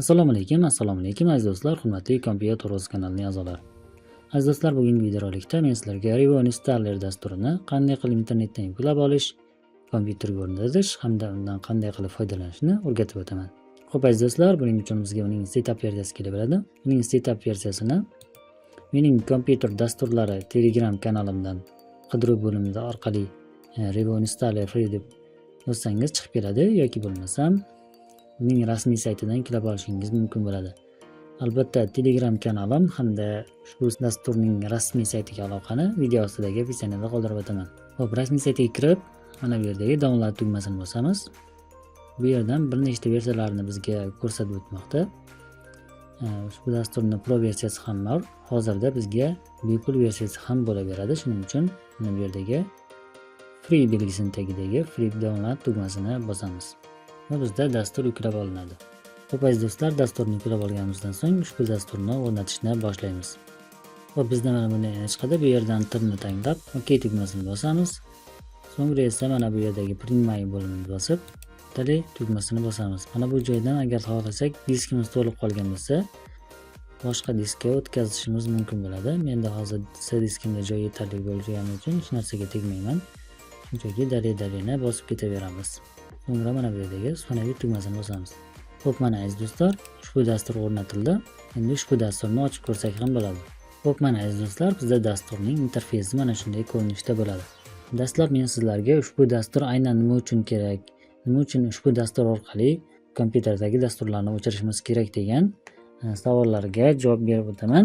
Assalomu alaykum, assalomu alaykum, aziz do'stlar, hurmatli Kompyuter O'z kanalining a'zolari. Aziz do'stlar, bugungi videorolikda men sizlarga Revo Installer dasturini qanday qilib internetdan yuklab olish, kompyuterga o'rnatish hamda undan qanday qilib foydalanishni o'rgatib o'taman. Xo'p, aziz do'stlar, buning uchun bizga uning setup versiyasi kerak bo'ladi. Uning setup versiyasini mening kompyuter dasturlari Telegram kanalimdan qidiruv bo'limida orqali Revo Installer Free deb yozsangiz chiqib keladi yoki bo'lmasam uning rasmiy saytidan yuklab olishingiz mumkin bo'ladi. Albatta, Telegram kanalim hamda ushbu dasturning rasmiy saytiga aloqani video ostidagi описание da qoldirib o'taman. Xo'p, rasmiy saytiga kirib, mana bu yerdagi download tugmasini bosamiz. Bu yerdan bir nechta versiyalarni bizga ko'rsatib o'tmoqda. Ushbu dasturning pro versiyasi ham bor. Hozirda bizga bepul versiyasi ham bo'laveradi. Shuning uchun mana bu yerdagi free belgisini tagidagi free download tugmasini bosamiz. Va bizda dastur yuklab olinadi. Xo'p, aziz do'stlar, dasturni yuklab olganimizdan so'ng ushbu dasturni o'rnatishni boshlaymiz. Xo'p, bizda mana bunday chiqadi. Bu yerdan tilni tanlab, OK tugmasini bosamiz. So'ngra esa mana bu yerdagi "Принимаю" bo'limini bosib, "Далее" tugmasini bosamiz. Mana bu joydan agar xohlasak, diskimiz to'lib qolgan bo'lsa, boshqa diskka o'tkazishimiz mumkin bo'ladi. Menda hozir C diskimda joy yetarli bo'lgani uchun hech narsaga tegmayman. Shunchaki "Далее", "Далее" ni bosib ketaveramiz. So'ngra mana bu yerdagi "Установить" tugmasini bosamiz. Xo'p, mana, aziz do'stlar, ushbu dastur o'rnatildi. Endi ushbu dasturni ochib ko'rsak ham bo'ladi. Xo'p, mana, aziz do'stlar, bizda dasturning interfeysi mana shunday ko'rinishda bo'ladi. Dastlab men sizlarga ushbu dastur aynan nima uchun kerak, nima uchun ushbu dastur orqali kompyuterdagi dasturlarni o'chirishimiz kerak degan savollarga javob berib o'taman.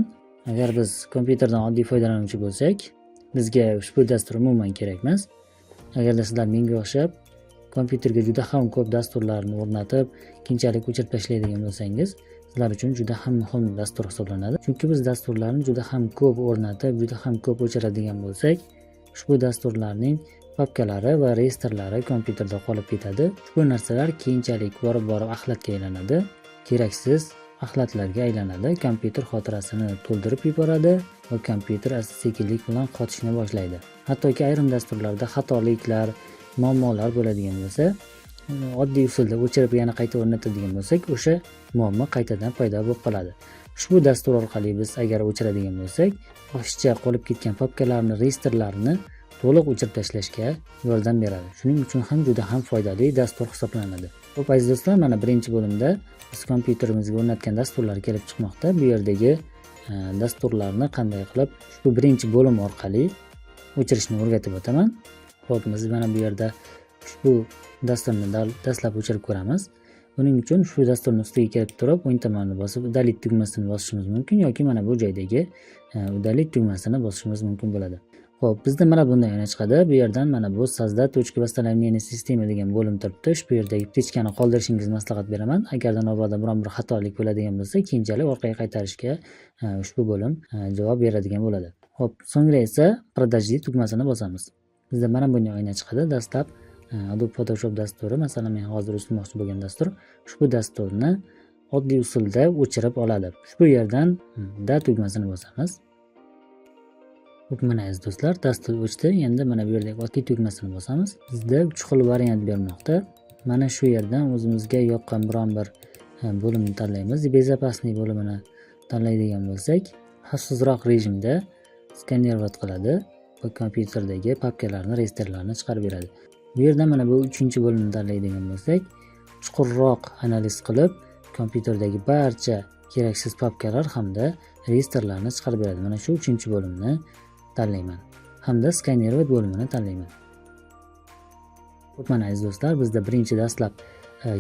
Agar biz kompyuterdan oddiy foydalanuvchi bo'lsak, bizga ushbu dastur umuman kerak emas. Agarda sizlar menga o'xshab kompyuterga juda ham ko'p dasturlarni o'rnatib, keyinchalik o'chirib tashlaydigan bo'lsangiz, sizlar uchun juda ham muhim dastur hisoblanadi. Chunki biz dasturlarni juda ham ko'p o'rnatib, juda ham ko'p o'chiradigan bo'lsak, ushbu dasturlarning papkalari va reyestrlari kompyuterda qolib ketadi. Ushbu narsalar keyinchalik borib borib axlatga aylanadi, keraksiz axlatlarga aylanadi, kompyuter xotirasini to'ldirib yuboradi va kompyuter asta sekinlik bilan qotishni boshlaydi. Hattoki ayrim dasturlarda xatoliklar, muammolar bo'ladigan bo'lsa, oddiy usulda o'chirib, yana qayta o'rnatadigan bo'lsak, o'sha muammo qaytadan paydo bo'lib qoladi. Ushbu dastur orqali biz agar o'chiradigan bo'lsak, oshiqcha qolib ketgan papkalarni, reyestrlarni to'liq o'chirib tashlashga yordam beradi. Shuning uchun ham juda ham foydali dastur hisoblanadi. Xo'p, aziz do'stlar, mana birinchi bo'limda biz kompyuterimizga o'rnatgan dasturlar kelib chiqmoqda. Bu yerdagi dasturlarni qanday qilib ushbu birinchi bo'lim orqali o'chirishni o'rgatib o'taman. Xo'p, biz mana bu yerda ushbu dasturni dastlab o'chirib ko'ramiz. Buning uchun ushbu dasturni ustiga kelib turib, o'ng tomonni bosib, "Удалить" tugmasini bosishimiz mumkin yoki mana bu joydagi "Удалить" tugmasini bosishimiz mumkin bo'ladi. Xo'p, bizda mana bunday oyna chiqadi. Bu yerdan mana bu "Создать точку восстановления системы" degan bo'lim turibdi. Ushbu yerdagi птичка ni qoldirishingizni maslahat beraman. Agarda mabodo biron bir xatolik bo'ladigan bo'lsa, keyinchalik orqaga qaytarishga ushbu bo'lim javob beradigan bo'ladi. Xo'p, so'ngra esa "Подожди" tugmasini bosamiz. Bizda mana bunday oyna chiqadi. Dastlab Adobe Photoshop dasturi, masalan, men hozir o'chirmoqchi bo'lgan dastur, ushbu dasturni oddiy usulda o'chirib oladi. Ushbu yerdan "Да" tugmasini bosamiz. Xo'p, mana, aziz do'stlar, dastur o'chdi. Endi mana bu yerdagi "OK" tugmasini bosamiz. Bizda uch xil variant bermoqda. Mana shu yerdan o'zimizga yoqqan biron bir bo'limni tanlaymiz. "Безопасный" bo'limini tanlaydigan bo'lsak, xavfsizroq rejimda сканировать qiladi va kompyuterdagi papkalarni, reyestrlarni chiqarib beradi. Bu yerda mana bu uchinchi bo'limni tanlaydigan bo'lsak, chuqurroq analiz qilib, kompyuterdagi barcha keraksiz papkalar hamda reyestrlarni chiqarib beradi. Mana shu uchinchi bo'limni tanlayman hamda "Сканировать" bo'limini tanlayman. Xo'p, mana, aziz do'stlar, bizda birinchi dastlab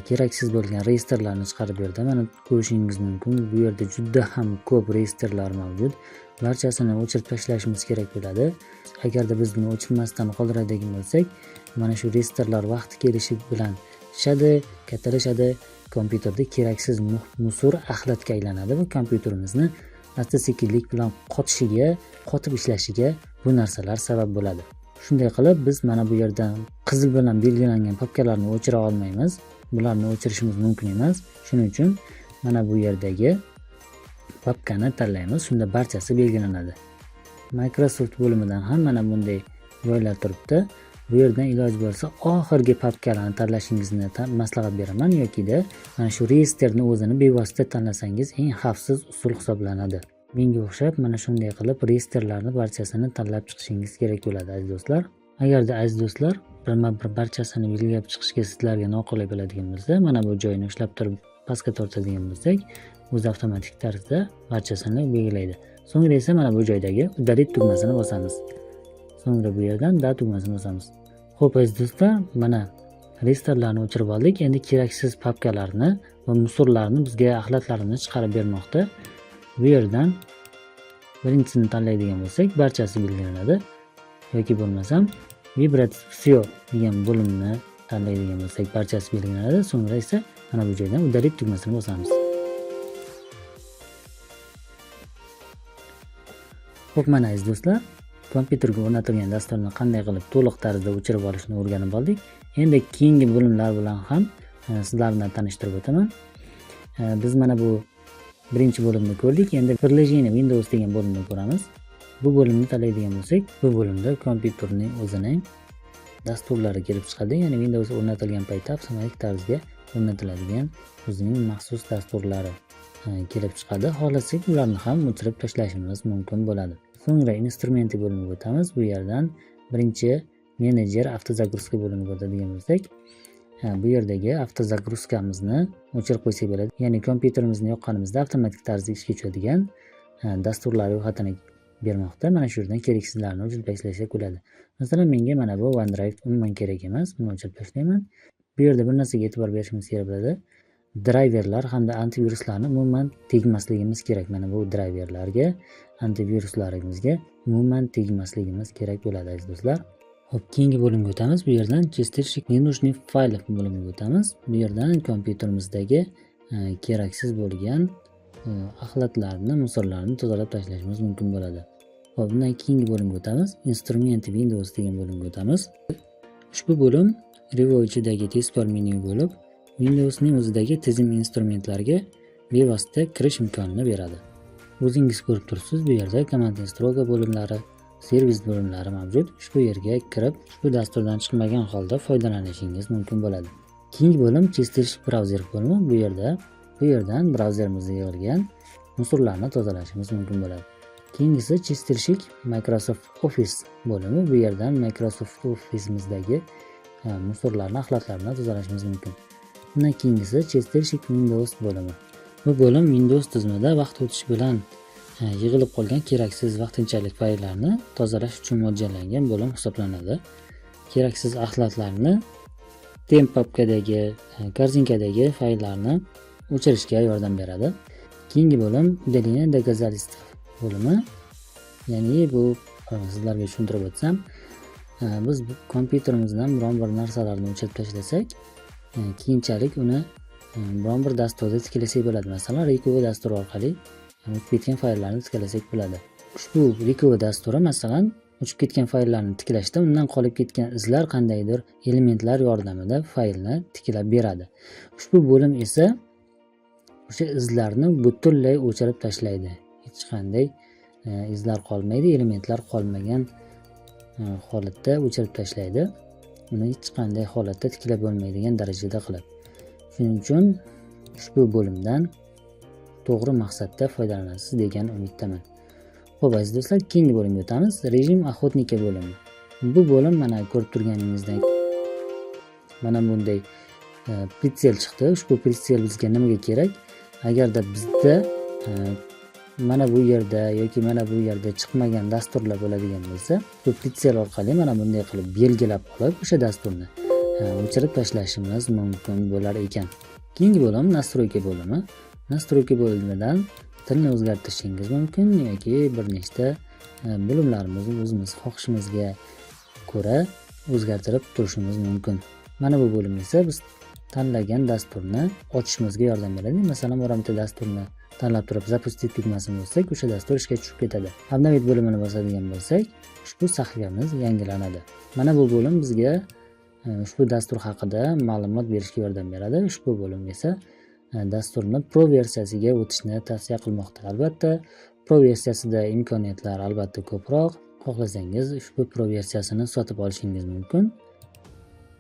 keraksiz bo'lgan reyestrlarni chiqarib berdi. Mana, ko'rishingiz mumkin, bu yerda juda ham ko'p reyestrlar mavjud. Barchasini o'chirib tashlashimiz kerak bo'ladi. Agarda biz buni o'chirmasdan qoldiradigan bo'lsak, mana shu reyestrlar vaqti kelishi bilan shishadi, kattalashadi, kompyuterda keraksiz мусор, axlatga aylanadi va kompyuterimizni asta sekinlik bilan qotishiga, qotib ishlashiga bu narsalar sabab bo'ladi. Shunday qilib, biz mana bu yerdan qizil bilan belgilangan papkalarni o'chira olmaymiz. Bularni o'chirishimiz mumkin emas. Shuning uchun mana bu yerdagi papkani tanlaymiz. Shunda barchasi belgilanadi. Microsoft bo'limidan ham mana bunday joylar turibdi. Bu yerdan iloji bo'lsa oxirgi papkalarni tanlashingizni maslahat beraman yokida mana shu reyestrni o'zini bevosita tanlasangiz eng xavfsiz usul hisoblanadi. Menga o'xshab mana shunday qilib reyestrlarni barchasini tanlab chiqishingiz kerak bo'ladi aziz do'stlar. Agarda aziz do'stlar birma-bir barchasini belgilab chiqishga sizlarga noqulay bo'ladigan bo'lsa, mana bu joyini ushlab turib pastga tortadigan bo'lsak, o'zi avtomatik tarzda barchasini belgilaydi. So'ngra esa mana bu joydagi "Удалить" tugmasini bosamiz. So'ngra bu yerdan "Да" tugmasini bosamiz. Xo'p, aziz do'stlar, mana reyestrlarni o'chirib oldik. Endi keraksiz papkalarni va мусор larni bizga axlatlarini chiqarib bermoqda. Bu yerdan birinchisini tanlaydigan bo'lsak, barchasi belgilanadi. Yoki bo'lmasam "Выбрать все" degan bo'limni tanlaydigan bo'lsak, barchasi belgilanadi. So'ngra esa mana bu joydan "Удалить" tugmasini bosamiz. Xo'p, mana aziz do'stlar, kompyuterga o'rnatilgan dasturni qanday qilib to'liq tarzda o'chirib olishni o'rganib oldik. Endi keyingi bo'limlar bilan ham sizlar bilan tanishtirib o'taman. Biz mana bu birinchi bo'limni ko'rdik. Endi "Приложение Windows" degan bo'limni ko'ramiz. Bu bo'limni tanlaydigan bo'lsak, bu bo'limda kompyuterning o'zining dasturlari kelib chiqadi. Ya'ni Windows o'rnatilgan paytda avtomatik tarzda o'rnatiladigan o'zining maxsus dasturlari kelib chiqadi. Xohlasak, ularni ham o'chirib tashlashimiz mumkin bo'ladi. So'ngra "Инструменты" bo'limiga o'tamiz. Bu yerdan birinchi "Менеджер автозагрузка" bo'limiga o'tadigan bo'lsak, bu yerdagi автозагрузка mizni o'chirib qo'ysak bo'ladi. Ya'ni kompyuterimizni yoqqanimizda avtomatik tarzda ishga tushadigan dasturlar ro'yxatini bermoqda. Mana shu yerdan keraksizlarni o'chirib tashlasak bo'ladi. Masalan, menga mana bu OneDrive umuman kerak emas, buni o'chirib tashlayman. Bu yerda bir narsaga e'tibor berishimiz kerak bo'ladi. Drayverlar hamda antiviruslarni umuman tegmasligimiz kerak. Mana bu drayverlarga, antiviruslarimizga umuman tegmasligimiz kerak bo'ladi aziz do'stlar. Xo'p, keyingi bo'limga o'tamiz. Bu yerdan "Чистильщик ненужных файлов" bo'limiga o'tamiz. Bu yerdan kompyuterimizdagi keraksiz bo'lgan axlatlarni, мусор larni tozalab tashlashimiz mumkin bo'ladi. Xo'p, bundan keyingi bo'limga o'tamiz. "Инструменты Windows" degan bo'limga o'tamiz. Ushbu bo'lim Revo ichidagi tezkor menyu bo'lib, Windowsning o'zidagi tizim instrumentlariga bevosita kirish imkonini beradi. O'zingiz ko'rib turibsiz, bu yerda командная строка bo'limlari, servis bo'limlari mavjud. Ushbu yerga kirib, ushbu dasturdan chiqmagan holda foydalanishingiz mumkin bo'ladi. Keyingi bo'lim "Чистильщик браузер" bo'limi. Bu yerdan brauzerimizda yig'ilgan мусор larni tozalashimiz mumkin bo'ladi. Keyingisi "Чистильщик Microsoft Office" bo'limi. Bu yerdan Microsoft Office'imizdagi мусор larni, axlatlarni tozalashimiz mumkin. Undan keyingisi "Чистильщик Windows" bo'limi. Bu bo'lim Windows tizimida vaqt o'tishi bilan yig'ilib qolgan keraksiz vaqtinchalik fayllarni tozalash uchun mo'ljallangan bo'lim hisoblanadi. Keraksiz axlatlarni, temp papkadagi, корзинка dagi fayllarni o'chirishga yordam beradi. Keyingi bo'lim "Удаление доказательств" bo'limi. Ya'ni bu sizlarga tushuntirib o'tsam, biz kompyuterimizdan biron bir narsalarni o'chirib tashlasak, keyinchalik uni biron bir dasturda tiklasak bo'ladi. Masalan, Recuva dasturi orqali o'chib ketgan fayllarni tiklasak bo'ladi. Ushbu Recuva dasturi, masalan, o'chib ketgan fayllarni tiklashda undan qolib ketgan izlar, qandaydir elementlar yordamida faylni tiklab beradi. Ushbu bo'lim esa o'sha izlarni butunlay o'chirib tashlaydi. Hech qanday izlar qolmaydi, elementlar qolmagan holatda o'chirib tashlaydi. Uni hech qanday holatda tiklab bo'lmaydigan darajada qilib. Shuning uchun ushbu bo'limdan to'g'ri maqsadda foydalanasiz degan umiddaman. Xo'p, aziz do'stlar, keyingi bo'limga o'tamiz. "Режим охотника" bo'limi. Bu bo'lim, mana ko'rib turganingizdek, mana bunday прицел chiqdi. Ushbu прицел bizga nimaga kerak? Agarda bizda mana bu yerda yoki mana bu yerda chiqmagan dasturlar bo'ladigan bo'lsa, bu прицел orqali mana bunday qilib belgilab olib, o'sha dasturni o'chirib tashlashimiz mumkin bo'lar ekan. Keyingi bo'lim "Настройка" bo'limi. "Настройка" bo'limidan tilni o'zgartirishingiz mumkin yoki bir nechta bo'limlarimizni o'zimiz xohishimizga ko'ra o'zgartirib turishimiz mumkin. Mana bu bo'lim esa biz tanlagan dasturni ochishimizga yordam beradi. Masalan, biror bitta dasturni tanlab turib "Запустить" tugmasini bossak, o'sha dastur ishga tushib ketadi. "Обновить" bo'limini bosadigan bo'lsak, ushbu sahifamiz yangilanadi. Mana bu bo'lim bizga ushbu dastur haqida ma'lumot berishga yordam beradi. Ushbu bo'lim esa dasturni Pro versiyasiga o'tishni tavsiya qilmoqda. Albatta, Pro versiyasida imkoniyatlar albatta ko'proq. Xohlasangiz, ushbu Pro versiyasini sotib olishingiz mumkin.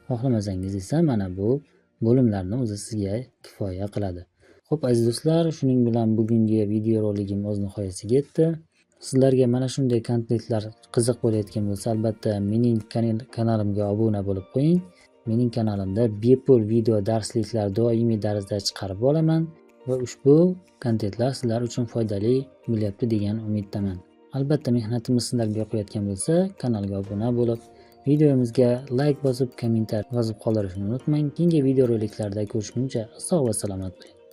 Xohlamasangiz esa mana bu bo'limlarni o'zi sizga kifoya qiladi. Xo'p, aziz do'stlar, shuning bilan bugungi videoroligim o'z nihoyasiga yetdi. Sizlarga mana shunday kontentlar qiziq bo'layotgan bo'lsa, albatta mening kanalimga obuna bo'lib qo'ying. Mening kanalimda bepul video darsliklar doimiy tarzda chiqarib boraman va ushbu kontentlar sizlar uchun foydali bo'lyapti degan umiddaman. Albatta mehnatimiz sizlarga yoqayotgan bo'lsa, kanalga obuna bo'lib, videomizga layk bosib, kommentar yozib qoldirishni unutmang. Keyingi videoroliklarda ko'rishguncha sog' va salomat bo'ling.